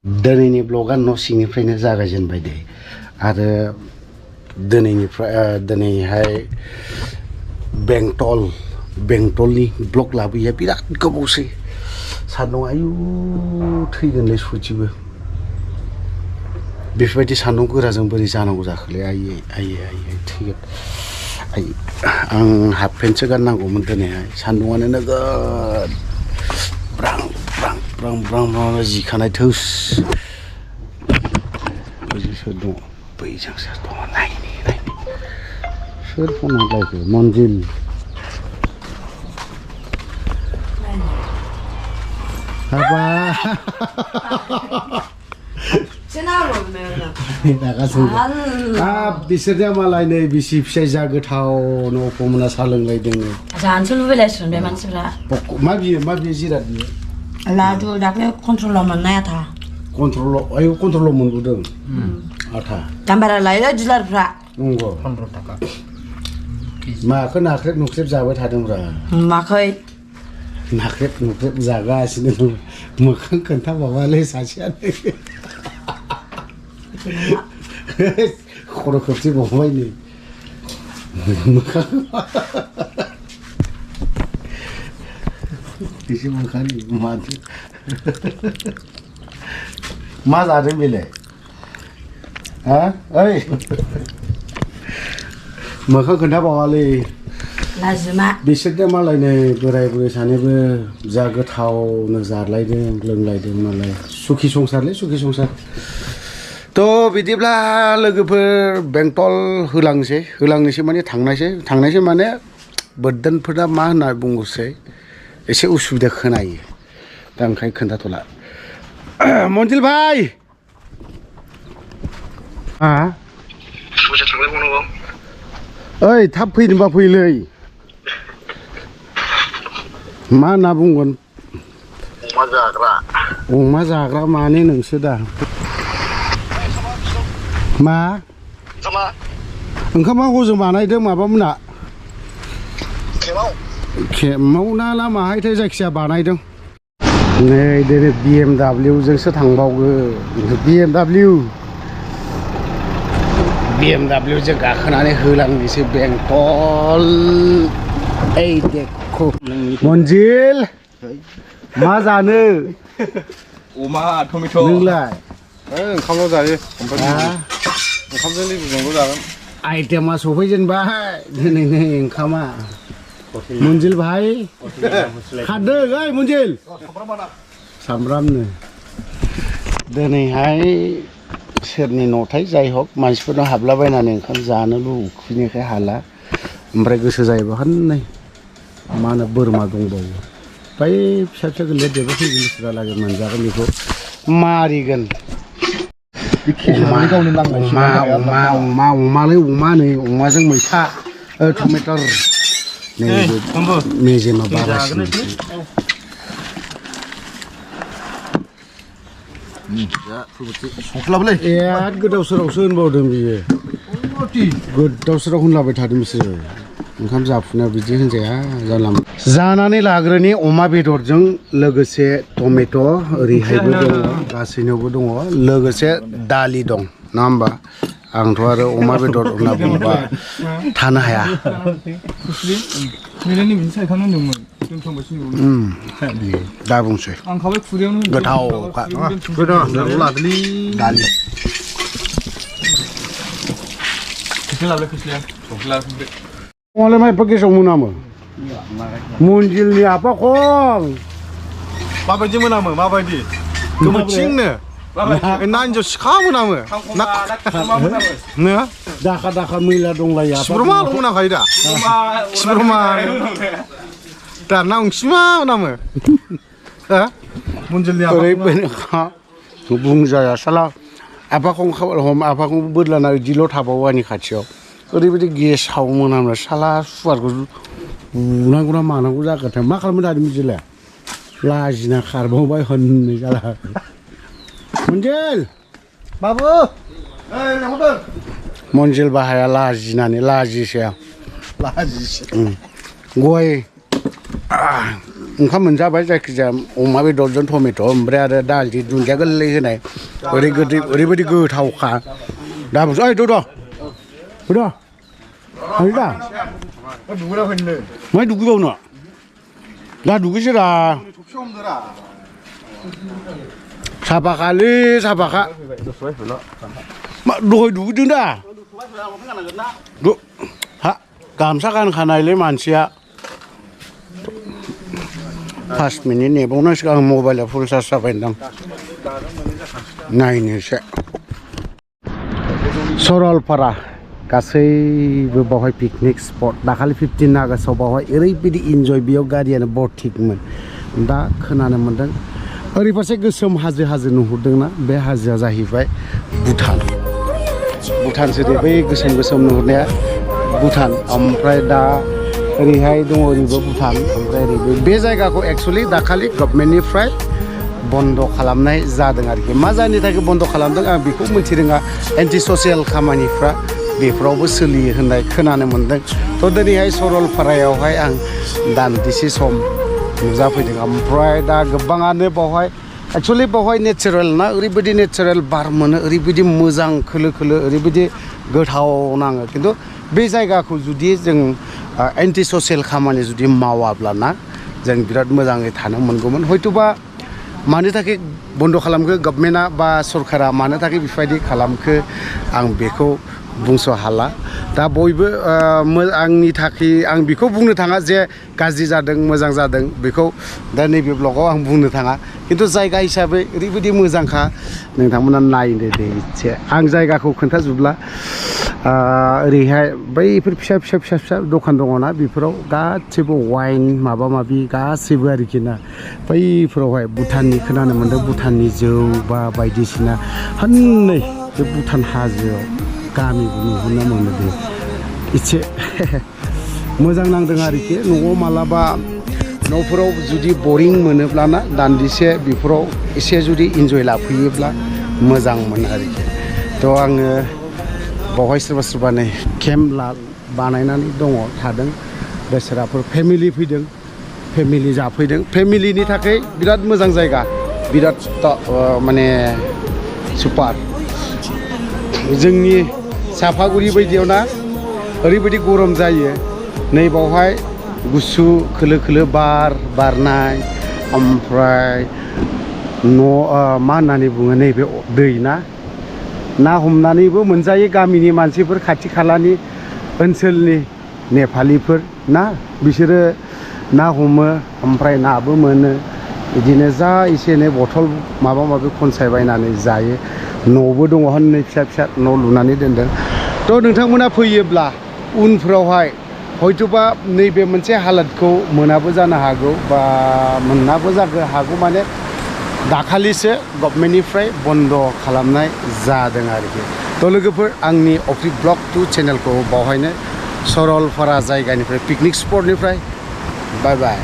दिनैनि ब्लगा न' सिंनिफ्रायनो जागायजेनबाय दे आरो दिनैहाय बेंटलनि ब्लग लाबोयो बिराद गोबावसै सान्दुं आयु थैगोनलै सयथिबो बेफोरबायदि सान्दुं गोराजों बोरै जानांगौ जाखोलै आयै थैगोन आं हाफ पेन्टसो गाननांगौमोन दिनैहाय सान्दुंआनो नोगोद ब्रां जिखानाय थोस सोर दङ बैजों सोर दङ नायनि सोर फन हरलायखो मन्जिल हाबा बिसोरनिया मालाय नै बिसि फिसाय जा गोथाव न'खौमोना सा लोंलायदों जानोसो लुबैलायसिगोन बे मानसिफ्रा मा बियो जिराद बियो लादु दाख्लै कन्ट्रलाव मोननाय आथा कन्ट्रलाव मोनबोदों आथा दाम बारा लायोलै डिलारफ्रा नंगौ 15 थाखा माखौ नाख्रेब नुख्रेब जाबाय थादोंब्रा माखै नाख्रेब नुख्रेब जागासिनो दं मोखां खोन्थाबावालै सासेयानो खर' खोबसे बावबाय नै मोखां एसे मोखांनि माथो मा जादों बेलाय हा ओइ मोखां खोन्थाबावालै लाजिमा बिसोरनो मालाय नै बोराय बुरै सानैबो जा गोथावनो जालायदों लोंलायदों मालाय सुखि संसारलै सुखि संसार थ' बिदिब्ला लोगोफोर बेंटल होलांनोसै माने थांनायसै माने बोरदोनफोरा मा होनना बुङोसै एसे उसुबिदा खोनायो दा ओंखायनो खोन्थाथ'ला मन्जिल भाई ओइ थाब फैनोबा फैलै मा होनना बुंगोन अमा जाग्रा माने नोंसो दा मा ओंखामा हजों बानायदों माबामोना खेमाव ना माहायथाय जायखिजाया बानायदों नै दिनै BMW जोंसो थांबावगोन BMW जों गाखोनानै होलांनोसै बेंटल ओइ देखो मन्जिल मा जानो अमा टमेट' नोंलाय ओंखामल' जायो ओंखामजों लेबुजोंल' जागोन आइटेमा सफैजेनबाय दिनै नै ओंखामा मन्जिल भाई खारदों ओइ मन्जिल सामब्रामनो दिनैहाय सोरनि न'थाय जाय हक मानसिफोरनाव हाबलाबायनानै ओंखाम जानो लुबैनायखाय हाला ओमफ्राय गोसो जायोबा हनै मा होनो बोरमा दंबावो बै फिसा गोरलै देरबो फैगोन बोसोरालागै मोनजागोन बेखौ मारिगोन अमा नै अमाजों मैथा टमेटर मेजेमा बारासिन एद गोदाव सोरावसो होनबावदों बियो गोदाव सोराव होनलाबाय थादों बिसोरो ओंखाम जाफुनायाव बिदि होनजाया जानला जानानै लाग्रोनि अमा बेदरजों लोगोसे टमेट' ओरैहायबो दङ गासैनावबो दङ लोगोसे दालि दं नङा होमबा आंथ' आरो अमा बेदर होनना बुङोबा थानो हाया दा बुंसै गोथावखा दालि अमालाय मा एफा गेसाव मोनामो मन्जिलनि आफा खं माबायदि मोनामो माबायदि गोमोथिंनो नानजो सिखा मोनामो दाखा मैला दंलायो खिब्रमाल' मोनामखायो दा खिब्रमा दाना ओंसिमा मोनामो मन्जिलनि ओरैबायदिखा बुंजाया साला आफाखौ बोदलाना बिदिल' थाबावो आंनि खाथियाव ओरैबायदि गेसाव मोनामो साला सुवारखौ बुनांगौ ना मानांगौ जागोनथाय मा खालामो दानि मन्जिला लाजिना खारबावबाय होननाय जाला मन्जिल बाबु मन्जिल बाहाया लाजिसै गय ओंखाम मोनजाबाय जायखिजाया अमा बेदरजों टमेट' ओमफ्राय आरो दालि दुन्दिया गोरलै होनाय ओरैबायदि गोथावखा दा बुंसै ओइ द' आरो दा 누구라 했네. मा दुगैबावनो दा दुगैसोरा साफाखालै साफाखा मा दहाय दुगैदों दा हा गामसा गानखानायलै मानसिया 5 मिनिट नेबावनांसिगोन आं मबाइला फुल चार्ज जाबायदां नायनोसै सरलपारा गासैबो बावहाय पिकनिक स्पट दाखालि 15 आगष्टआव बावहाय ओरैबायदि इन्जय बेयाव गारियानो बरथिकमोन दा खोनानो मोन्दों ओरै फारसे गोसोम हाजो नुहुरदोंना बे हाजोआ जाहैबाय भुटानसो दे बै गोसोम नुहुरनाया भुटान ओमफ्राय दा ओरैहाय दङ ओरैबो भुटान ओमफ्राय ओरैबो बे जायगाखौ एक्सुवेलि दाखालि गभर्नमेन्टनिफ्राय बन्द खालामनाय जादों आरोखि मा जाहोननि थाखाय बन्द खालामदों आं बेखौ मिथिरोङा एन्टि ससियेल खामानिफ्रा बेफोरावबो सोलियो होननाय खोनानो मोन्दों थ' दिनैहाय सरलपारायावहाय आं दान्दिसे सम नुजाफैदों ओमफ्राय दा गोबाङानो बावहाय एक्सुवेलि बावहाय नेचारेल ना ओरैबायदि नेचारेल बार मोनो ओरैबायदि मोजां खोलो ओरैबायदि गोथाव नाङो खिन्थु बे जायगाखौ जुदि जों एन्टि ससियेल खामानि जुदि मावाब्लाना जों बिराद मोजाङै थानो मोनगौमोन हयथ'बा मानो थाखाय बन्द खालामखो गभर्नमेन्टआ बा सरकारा मानो थाखाय बेफोरबायदि खालामखो आं बेखौ बुंस' हाला दा बयबो आंनि थाखाय आं बेखौ बुंनो थाङा जे गाज्रि जादों मोजां जादों बेखौ दा नैबे ब्लगाव आं बुंनो थाङा खिन्थु जायगा हिसाबै ओरैबायदि मोजांखा नोंथांमोना नायनो दे इसे आं जायगाखौ खोन्थाजोबला ओरैहाय बैफोर फिसा दखान दङना बेफोराव गासैबो वाइन माबा माबि गासैबो आरोखि ना बैफोरावहाय भुटाननि खोनानो मोन्दों भुटाननि जौ बा बायदिसिना हनै बे भुटान हाजोआव गामिबो नुहुरनो मोनो दे एसे मोजां नांदों आरोखि न'आव मालाबा न'फोराव जुदि बरिं मोनोब्लाना दान्दिसे बेफोराव एसे जुदि इन्जय लाफैयोब्ला मोजां मोनो आरोखि थ' आङो बावहाय सोरबा नै केम्प बानायनानै दङ थादों बेसोराफोर फेमिलि फैदों फेमिलि जाफैदों फेमिलिनि थाखाय बिराद मोजां जायगा बिराद माने सुपार जोंनि साफागुरि बायदियाव ना ओरैबायदि गरम जायो नै बावहाय गुसु खोलो बार बारनाय ओमफ्राय मा होननानै बुङो नैबे दै ना हमनानैबो मोनजायो गामिनि मानसिफोर खाथि खालानि ओनसोलनि नेपालिफोर ना बिसोरो ना हमो ओमफ्राय नाबो मोनो बिदिनो जा एसे एनै बथल माबा माबि खनसायबायनानै जायो न'बो दङ हनै फिसा न' लुनानै दोनदों थ' नोंथांमोना फैयोब्ला उनफ्रावहाय हयथ'बा नैबे मोनसे हालोदखौ मोनाबो जानो हागौ बा मोनाबो जानो हागौ माने दाखालिसो गभर्नमेन्टनिफ्राय बन्द खालामनाय जादों आरोखि थ' लोगोफोर आंनि अफि ब्लग 2 चेनेलखौ बावहायनो सरलपारा जायगानिफ्राय पिकनिक स्पटनिफ्राय बाय